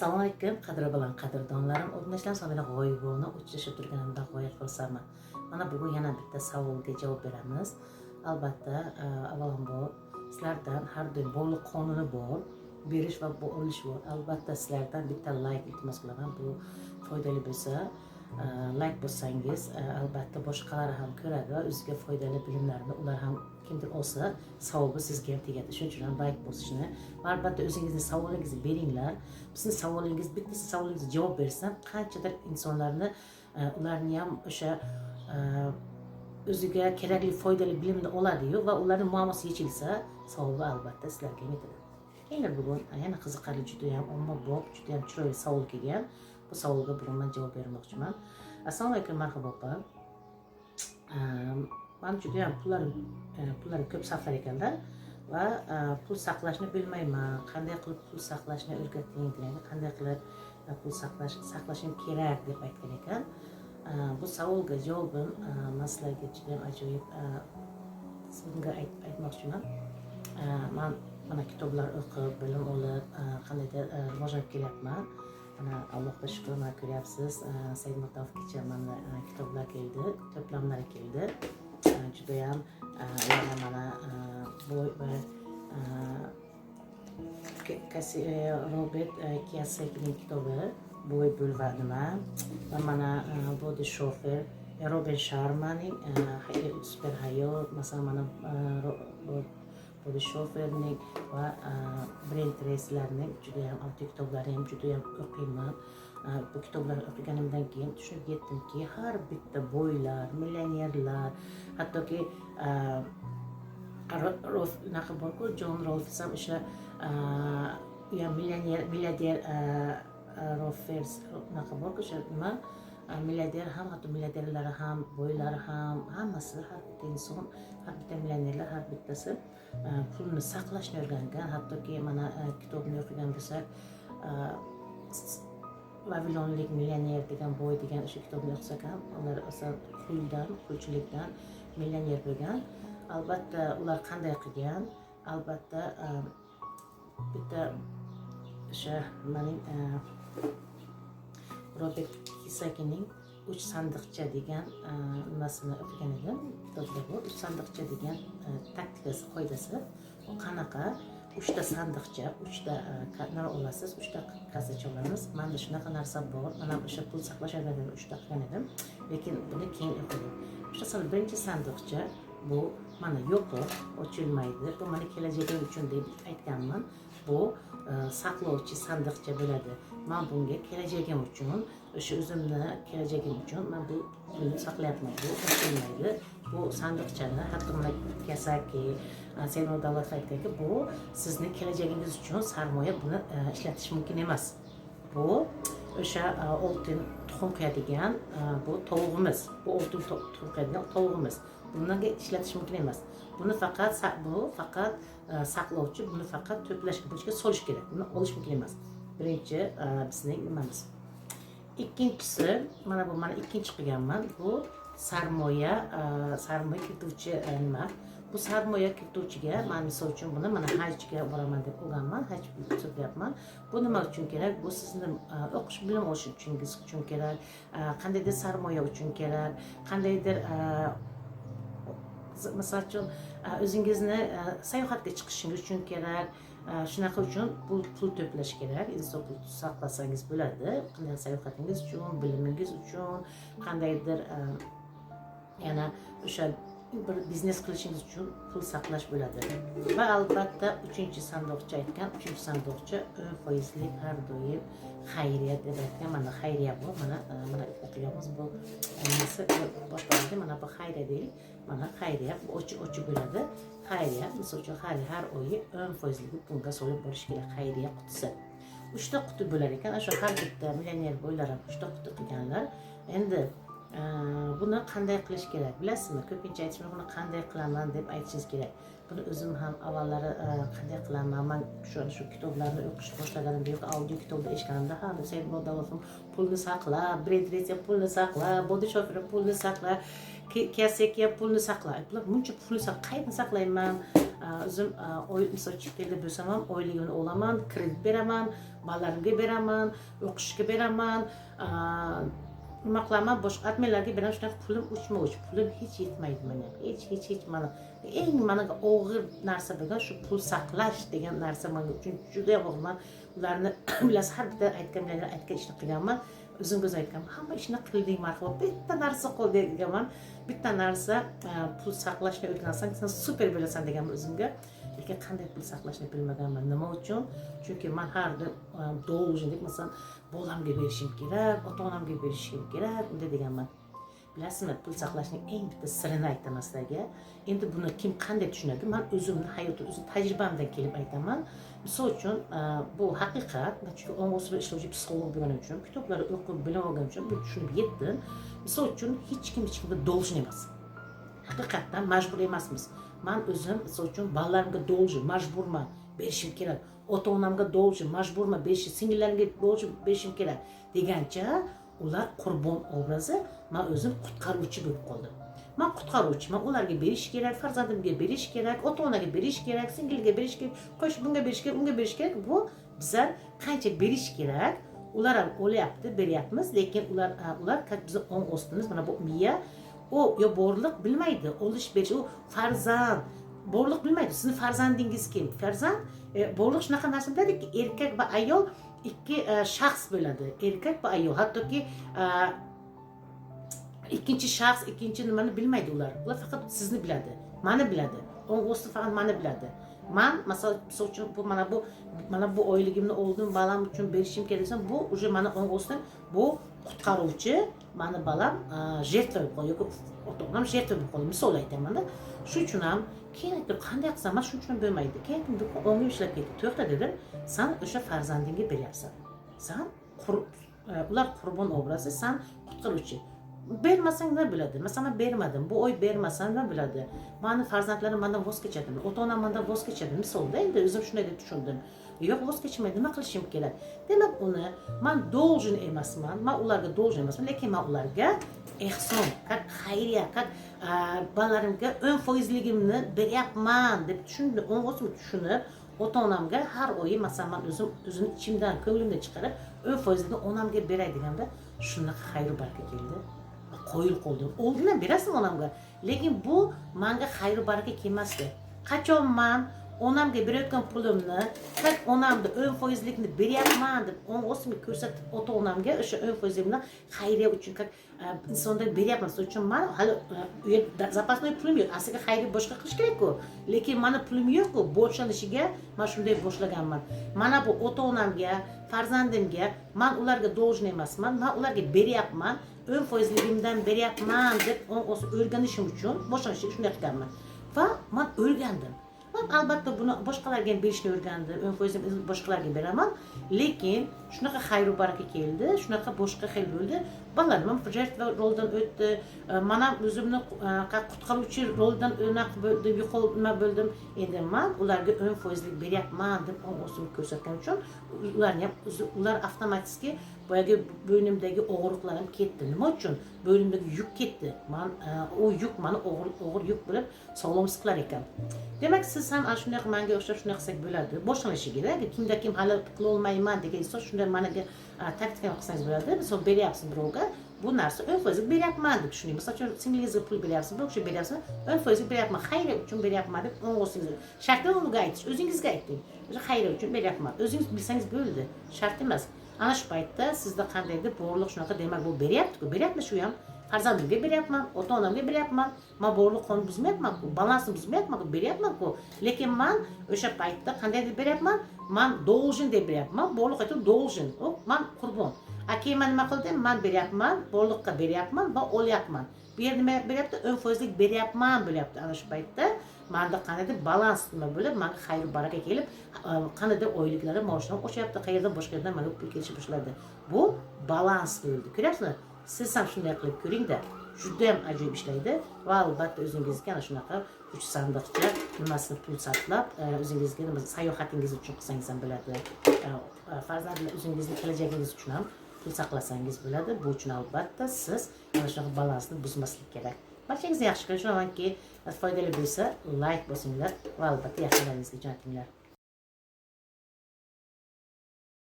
Assalomu alaykum, qadri bilan qadrdonlarim, obunachilar, bilan g'oyibona uchrashib turganimdan g'oyat xursandman. Mana bugun yana bitta savolga javob beramiz. Albatta, avvalambor sizlardan har doim boylik qonuni bor, berish va olish bor. Albatta, sizlardan bitta layk iltimos qilaman. Bu foydali bo'lsa, layk bossangiz, albatta boshqalar ham ko'radi va o'ziga foydali bilimlarni ular ham kimdir olsa, savobi sizga ham tegadi. Shuning uchun ham layk bosishni va albatta o'zingizni savolingizni beringlar. Bizni savolingiz, bitta savolingizga javob bersam, qanchadir insonlarni ularni ham o'sha o'ziga kerakli foydali bilimni oladiyu va ularni muammosi yechilsa, savobi albatta sizlarga ham yetadi. Kelinglar, bugun yana qiziqarli, judayam ommabop, judayam chiroyli savol kelgan. Bu savolga bugun man javob bermoqchiman. Assalomu alaykum, marhabo opa. Man judayam pullarim ko'p sarflar ekanda va pul saqlashni bilmayman. Qanday qilib pul saqlashni o'rgating degan, qanday qilib pul saqlashim kerak deb aytgan ekan. Bu savolga javobim, man sizlarga judayam ajoyib bunga aytmoqchiman. Man mana kitoblar o'qib, bilim olib, qandaydir rivojlanib kelyapman. Mana Allohga shukur, mana ko'ryapsiz, Said kecha mana kitoblar keldi, to'plamlar keldi. Judayam yana mana boy va Robert Kiyosakining kitobi "Boy bo'l" va nima va mana Bodi Shofer, Robin Sharmaning "Super hayot", masalan, mana Bodi Shoferning va Brent Reyslarning judayam audio kitoblari ham judayam o'qiyman. Bu kitoblarni o'qiganimdan keyin tushunib yetdimki, har bitta boylar, millionerlar, hattoki Rolf unaqa borku, Jon Rolfs ham o'sha u ham millioner, milliarder, Rolfers unaqa borku, o'sha nima, milliarder ham, hatto milliarderlar ham, boylar ham, hammasi, har bitta inson, har bitta millionerlar, har bittasi pulni saqlashni o'rgangan. Hattoki mana kitobni o'qigan bo'lsak, "Vavilonlik millioner" degan, boy degan o'sha kitobni o'qisak ham, ular o'sha quldan, qulchilikdan millioner bo'lgan. Albatta, ular qanday qilgan? Albatta, bitta o'sha nimaning, Robert Kiyosakining "Uch sandiqcha" degan nimasini o'qigan edim, kitobda bor "Uch sandiqcha" degan taktikasi, qoidasi. U qanaqa? Uchta sandiqcha, uchta nima olasiz, uchta kassacha olamiz. Manda shunaqa narsa bor. Mana o'sha pul saqlash uchta qilgan edim, lekin buni keyin o'qidim. Uchta sandiq. Birinchi sandiqcha bu mana yo'qi, ochilmaydi. Bu mana kelajagim uchun deb aytganman. Bu saqlovchi sandiqcha bo'ladi. Man bunga kelajagim uchun, o'sha o'zimni kelajagim uchun man bu pulni saqlayapman. Bu ochilmaydi bu sandiqchani. Hatto mana Kiyosaki, Selma Davlatov aytganki, bu sizni kelajagingiz uchun sarmoya, buni ishlatish mumkin emas. Bu o'sha oltin tuxum qo'yadigan bu tovug'imiz, bu oltin tuxum qo'yadigan tovug'imiz, bunga ishlatish mumkin emas. Buni faqat bu faqat saqlovchi, buni faqat to'plash, buni ichiga solish kerak, buni olish mumkin emas. Birinchi bizning nimamiz. Ikkinchisi mana bu, mana ikkinchi qilganman. Bu sarmoya, sarmoya kirituvchi nima, bu sarmoya kirituvchiga. Man misol uchun buni mana hajga boraman deb olganman, haj to'playapman. Bu nima uchun kerak? Bu sizni o'qish, bilim olish uchun kerak, qandaydir sarmoya uchun kerak, qandaydir misol uchun o'zingizni sayohatga chiqishingiz uchun kerak. Shunaqa uchun pul to'plash kerak. Inson pul saqlasangiz bo'ladi, qanday sayohatingiz uchun, bilimingiz uchun, qandaydir yana o'sha bir biznes qilishingiz uchun pul saqlash bo'ladi. Va albatta uchinchi sandiqcha aytgan, uchinchi sandiqcha 10 foizlik har doim xayriya deb aytgan. Mana xayriya bu, mana mana o'qiyapmiz, bu nimasi boshqa, mana bu xayriya deylik. Mana xayriya, bu ochiq ochiq bo'ladi xayriya. Misol uchun, har oyi 10 foizligi bunga solib borish kerak, xayriya qutisi. Uchta quti bo'lar ekan. O'sha har bitta millioner boylar ham uchta quti qilganlar. Endi buni qanday qilish kerak, bilasizmi? Ko'pincha aytish mumkin, buni qanday qilaman deb aytishingiz kerak. Buni o'zim ham avvallari qanday qilaman, man shu kitoblarni o'qishni boshlaganimda yoki audio kitobda eshitganimda, ha, Said Davlatov pulni saqla, Brend pulni saqla, Bodi Shofer pulni saqla. Kiyosaki ham pulni saqla. Bular buncha pulni qayerdan saqlayman? O'zim oy, misol, chet elda bo'lsam ham oyligimni olaman, kredit beraman, bolalarimga beraman, o'qishga beraman, nima qilaman, boshqa обмен larga beraman. Shunaqa pulim uchma uch, pulim hech yetmaydi manga, hech, hech, hech. Mana eng manga og'ir narsa bo'lgan shu pul saqlash degan narsa manga uchun judayam og'ir. Man ularni, bilasiz, har bitta aytgan aytgan ishni qilganman. O'zimga o'zim aytganman: "Hamma ishni qilding, marhabo, bitta narsa qoldi", deganman. Bitta narsa, pul saqlashni o'rgansang, sen super bo'lasan, deganman o'zimga. Lekin qanday pul saqlashni bilmaganman. Nima uchun? Chunki man har doim должен deb, masalan, bolamga berishim kerak, ota onamga berishim kerak, unday deganman. Bilasizmi, pul saqlashning eng bitta sirini aytaman sizlarga. Endi buni kim qanday tushunadi, man o'zimni hayotim, o'zim tajribamdan kelib aytaman. Misol uchun, bu haqiqat. Man chunki ong ustida ishlovchi psixolog bo'lganim uchun, kitoblarni o'qib bilim olganim uchun buni tushunib yetdim. Misol uchun, hech kim hech kimga должен emas, haqiqatdan majbur emasmiz. Man o'zim, misol uchun, bolalarimga должен, majburman, berishim kerak, ota onamga должен, majburman berishim, singillarimga должен, berishim kerak degancha, ular qurbon obrazi, man o'zim qutqaruvchi bo'lib qoldim. Man qutqaruvchiman, ularga berish kerak, farzandimga berish kerak, ota onaga berish kerak, singilga berish kerak, qo'sh, bunga berish kerak, unga berish kerak. Bu bizlar qancha berish kerak, ular ham o'layapti, beryapmiz, lekin ular как bizni ong ostimiz, mana bu miya, u yo borliq bilmaydi, olish berish. U farzand borliq bilmaydi. Sizni farzandingiz kim? Farzand borliq shunaqa narsa biladiki, erkak va ayol ikki shaxs bo'ladi, erkak va ayol. Hattoki ikkinchi shaxs, ikkinchi nimani bilmaydi ular. Ular faqat sizni biladi, mani biladi, ong osti faqat mani biladi. Man misol uchun, bu mana bu oyligimni oldim, balam uchun berishim kerak desam, bu уже mani ong ostim, bu qutqaruvchi, mani balam жертва bo'lib qoldi yoki ota onam жертва bo'lib qoldi, misol aytamanda. Shuning uchun ham keyin aytdim, qanday qilsam, man shuning uchun ham bo'lmaydi. Keyin ongim ishlab ketdi. "To'xta", dedim, "san o'sha farzandingga beryapsan, san ular qurbon obrazi, san qutqaruvchi. Bermasang nima bo'ladi? Masalan, man bermadim bu oy, bermasam nima bo'ladi? Mani farzandlarim mandan voz kechadimi? Ota onam mandan voz kechadimi?" Misolda, endi o'zim shunday deb tushundim. Yo'q, voz kechmaydi. Nima qilishim kerak? Demak, uni man должен emasman, man ularga должен emasman, lekin man ularga ehson, как xayriya, как bolalarimga 10 foizligimni beryapman deb tushundim. O'zim tushunib, ota onamga har oyi, masalan, man o'zim o'zimni ichimdan, ko'nglimdan chiqarib 10 foizini onamga beray deganda, shunaqa xayru baraka keldi, qoyil qoldim. Oldin ham berasizmi onamga, lekin bu manga xayru baraka kelmasdi. Qachon man onamga berayotgan pulimni как onamni 10 foizlikni beryapman deb o'ng o'zimga ko'rsatib, ota onamga o'sha 10 foizimni xayriya uchun, как insonda beryapman. Misol uchun, man hali u yerda запасной pulim yo'q, asliga xayriya boshqa qilish kerakku, lekin mani pulim yo'qku. Boshlanishiga man shunday boshlaganman. Mana bu ota onamga, farzandimga, man ularga должен emasman, man ularga beryapman, 10 foizligimdan beryapman deb o'ng o'rganishim uchun boshlanishiga shunday qilganman va man o'rgandim. Man albatta buni boshqalarga ham berishni o'rgandim, 10 foizini boshqalarga beraman, lekin shunaqa xayru baraka keldi, shunaqa boshqa xil bo'ldi. Bolalarim ham жертва rolidan o'tdi, man ham o'zimni qutqaruvchi rolidan unaqa bo'ldim, yo'qolib nima bo'ldim. Endi man ularga 10 foizlik beryapman deb o'zimni ko'rsatganim uchun ularni ham ular avtomatik, boyagi bo'ynimdagi og'riqlarim ketdi. Nima uchun? Bo'ynimdagi yuk ketdi. Man u yuk mani og'ir og'ir yuk bo'lib sog'lom siqilar ekan. Demak, siz ham ana shunday, manga o'xshab shunday qilsak bo'ladi boshlanishiga. Kimda kim hali qilolmayman degan inson shunday managa taktika qilsangiz bo'ladi. Misol, beryapsiz birovga bu narsa, 10 foizlik beryapman deb tushuning. Misol uchun, singlingizga pul beryapsiz, bir kishi beryapsiz, 10 foizlik beryapman, xayriya uchun beryapman deb o'ng o'zingizga shart emas unga aytish, o'zingizga ayting: "O'sha xayriya uchun beryapman", o'zingiz bilsangiz bo'ldi, shart emas. Ana shu paytda sizda qandaydir borliq shunaqa, demak, bu beryaptiku, beryapti, shu ham farzandimga beryapman, ota onamga beryapman, man borliq qonun buzmayapmanku, balansni buzmayapmanku, beryapmanku. Lekin man o'sha paytda qanday deb beryapman? Man должен deb beryapman, borliq aytib должен, u man qurbon. A keyin man nima qildim? Man beryapman, borliqqa beryapman va olyapman. Bu yerda nima beryapti? 10 foizlik beryapman bo'lyapti. Ana shu paytda manda qandaydir balans nima bo'lib, manga xayr baraka kelib, qandaydir oyliklari, maoshlar oshyapti, qayerdan, boshqa yerdan manga pul kelishni boshladi. Bu balans bo'ldi, ko'ryapsizmi? Siz ham shunday qilib ko'ringda, judayam ajoyib ishlaydi. Va albatta o'zingizga ana shunaqa uch sandiqcha nimasini pul sarflab, o'zingizga nima, sayohatingiz uchun qilsangiz ham bo'ladi. Farzandlar, o'zingizni kelajagingiz uchun ham pul saqlasangiz bo'ladi. Bu uchun albatta siz ana shunaqa balansni buzmaslik kerak. Barchangizni yaxshi ko'ring. Ishonamanki, foydali bo'lsa, layk bosinglar va albatta yaqinlaringizga jo'natinglar.